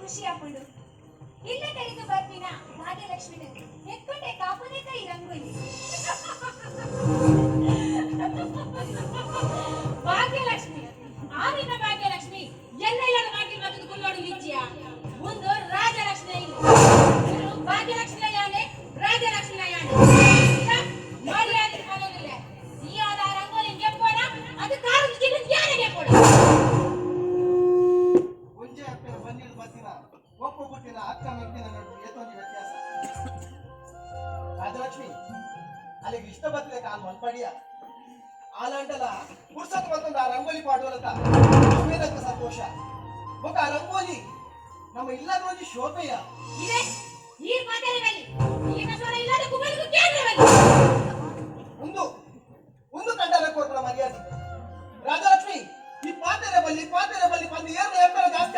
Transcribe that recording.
ಖುಷಿ ಆಪುಂಡು. ಇಲ್ಲ ಕಡೆಗೆ ಬರ್ಪಿನ ಭಾಗ್ಯಲಕ್ಷ್ಮಿನ ಎಕ್ಕೊಂಡೆ ಕಾಪುನೇ ಕೈ ರಂಗೋಲಿ. ಭಾಗ್ಯಲಕ್ಷ್ಮಿ, ಆರಿನ ಭಾಗ್ಯಲಕ್ಷ್ಮಿ ಎಲ್ಲ ಇಲ್ಲದ ಬಾಗಿಲು ಬತ್ತದ ಕುಲ್ಲೋಡು ನಿಜ್ಜಿಯ ಒಂದು ರಾಜಲಕ್ಷ್ಮಿ ಇಲ್ಲ. ಇವ್ರು ಭಾಗ್ಯಲಕ್ಷ್ಮಿ ಯಾನೆ, ರಾಜಲಕ್ಷ್ಮಿ ಯಾನೆ ಮರ್ಯಾದೆ ಕಾಣೋದಿಲ್ಲ. ಈ ಆದ ರಂಗೋಲಿ ಗೆಪ್ಪೋಣ, ಅದು ಕಾರು ಜಿಲ್ಲೆ ಯಾನೆ ಗೆಪ್ಪೋಣ. ಒಂಜೆ ಅಪ್ಪೆನ ಬಂದಿಡು ಬತ್ತಿನ ಒಪ್ಪ ಪುಟ್ಟಿನ ಅಕ್ಕ ಮೆಗ್ದಿನ ನಡು ಏತೊಂಜಿ ವ್ಯತ್ಯಾಸ. ರಾಜಲಕ್ಷ್ಮಿ, ಅಲ್ಲಿಗೆ ಇಷ್ಟ ಬತ್ತಿದ ಕಾಲ್ ಮನ್ಪಡಿಯ ಆಲಾಂಟಲ ಪುರ್ಸತ್ ಮತ್ತೊಂದು ಆ ರಂಗೋಲಿ ಪಾಡುವಲತ ಅವೇನಕ್ಕ ಸಂತೋಷ. ಬೊಕ ಆ ರಂಗೋಲಿ ನಮ್ಮ ಇಲ್ಲದ ಒಂಜಿ ಶೋಭೆಯ. ಇದೆ ಈ ಮಾತಾಡಿ ಬಲ್ಲಿ ಈ ಸ್ವರ ಇಲ್ಲದ ಕುಬಲಿಗೂ ಕೇಂದ್ರ ಬಲ್ಲಿ. ಒಂದು ಒಂದು ಕಂಡಲ ಕೊರ್ಪಣ ಮರ್ಯಾದೆ. ರಾಜಲಕ್ಷ್ಮಿ, ಈ ಪಾತೆರೆ ಬಲ್ಲಿ ಪಾತೆರೆ ಬಲ್ಲಿ ಬಂದು ಏರ್ನ ಎಪ್ಪರ ಜಾಸ್ತಿ.